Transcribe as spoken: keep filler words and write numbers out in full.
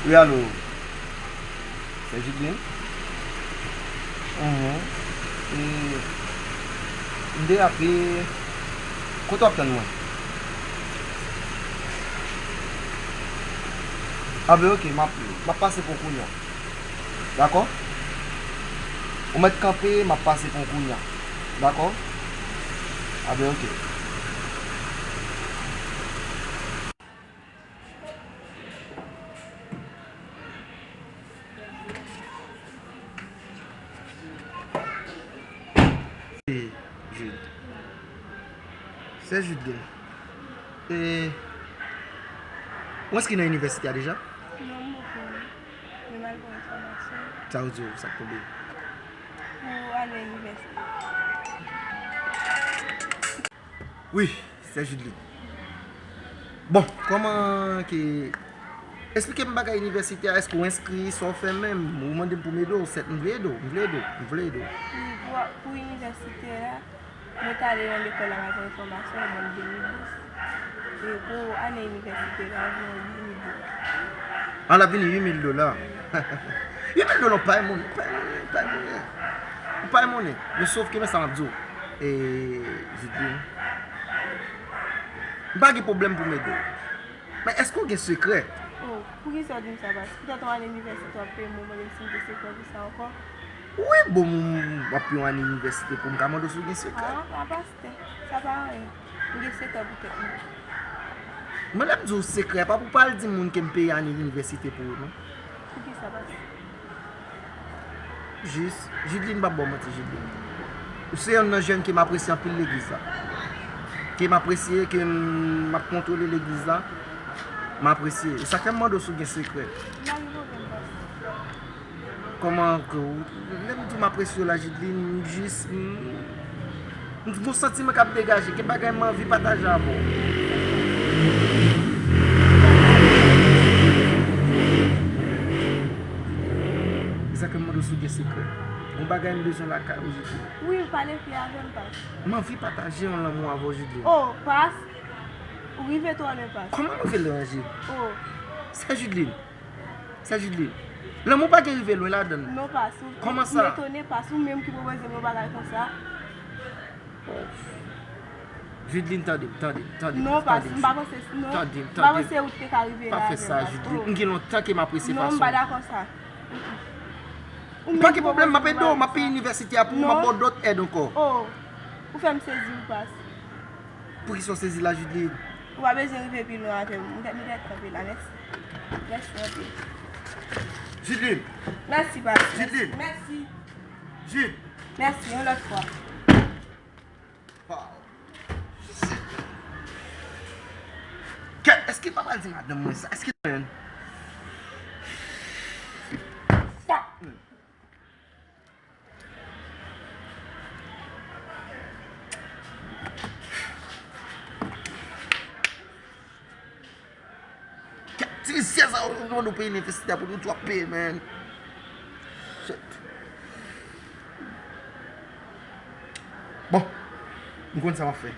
Wi, alo. Sè Jidlin? Mhm. E, m derape. Kote w ap tann mwen? A ben, oke, m ap, m ap pase pou kounya. Dakò? Ou mèt kanpe, m ap pase pou kounya. Dakò? A ben, oke. Jid. Sè Jidlin. E, ou enskri nan inivèsite a deja? Non, m poko. Men m al pran enfòmasyon. Sa yo di w, sa k tonbe? Pou ale inivèsite. Wi, sè Jidlin. Bon, kòman ke, esplike m bagay inivèsite a, èske w enskri, sa w fè menm? Ou mande m pou m ede w, sèt, m vle ede w, m vle ede w, m vle ede w. Pou, pou inivèsite a, mwen t ale nan lekòl la, m al pran enfòmasyon, yo ban m de mil bous. E pou ane inivèsite la, anviwon uit mil dola. A, l ap vini uit mil dola. Uit mil dola, ou pa monnen, ou pa monnen, ou pa monnen. Ou pa monnen. Men sòf ke men sa m ap di w. E, Jidlin. M pa gen pwoblèm pou m ede w. Men èske w gen sekrè? Oh, poukisa w di m sa, pas? Poutèt yon ane inivèsite w ap peye m, ou mande m si m gen sekrè pou sa ankò? Wi, bon, m, m, w ap peye yon ane inivèsite pou m ka mande w si w gen sekrè. Ah, ah, pastè, sa pa anyen. M gen sekrè pou tèt mwen. Mwen, lè m di w sekrè, pa pou w pral di moun ke m peye ane inivèsite pou ou, non. Poukisa, pastè? Jis, Jidlin, m p ap ba w manti, Jidlin. Ou se yonn nan jèn ke m apresye anpil legliz la. Ke m apresye, ke m, m ap kontwole legliz la. M apresye. E sa k fè m mande w si w gen sekrè. M pa gen pwoblèm, pastè. Kòman ke w, lè m di w m apresye w la, Jidlin, m jis, m, m gon santiman k ap degaje, gen bagay m anvi pataje avè w. E sa k fè m mande w si w gen sekrè. Gon bagay m bezwen lakay ou, Jidlin. Wi, pale klè avè m, pas. M anvi pataje yon lanmou avè w, Jidlin. Oh, pas. Ou rive twò lwen, pas. Kòman m rive lwen, Jid? Oh. Sè Jidlin. Sè Jidlin. Lanmou pa gen rive lwen ladan l. Non, pas. Kòman sa? M etone, pas, ou menm ki pwopoze m yon bagay konsa. Oh. Jidlin, tande m, tande m, tande m. Non, pas, m pa panse, non. Tande m, tande m. M pa panse ou te ka rive la avè m, pas. Pa fè sa, Jidlin. Oh. M gen lontan ke m apresye fason. Non, m pa dakò sa. Mm-mm. Ou menm ki pwopoze m bagay sa. Pa gen pwoblèm, m ap ede w, m ap peye inivèsite a pou ou, m ap ba w dòt èd ankò. Oh. Ou fè m sezi, wi, pas. Poukisa w sezi la, Jidlin? Ou pa bezwen rive pi lwen avè m. M mèt, m mèt kanpe la. Mèsi. Mèsi anpil. Jidlin. Mèsi, pastè. Jidlin. Mèsi. Jid. Mèsi, yon lòt fwa. Wow. Kèt, èske l pa pral di madanm mwen sa? Èske... Fuck. Ti misyè sa yo, nou peye inivèsite a pou nou tou ap peye, man. Shit. Bon, m konn sa m ap fè.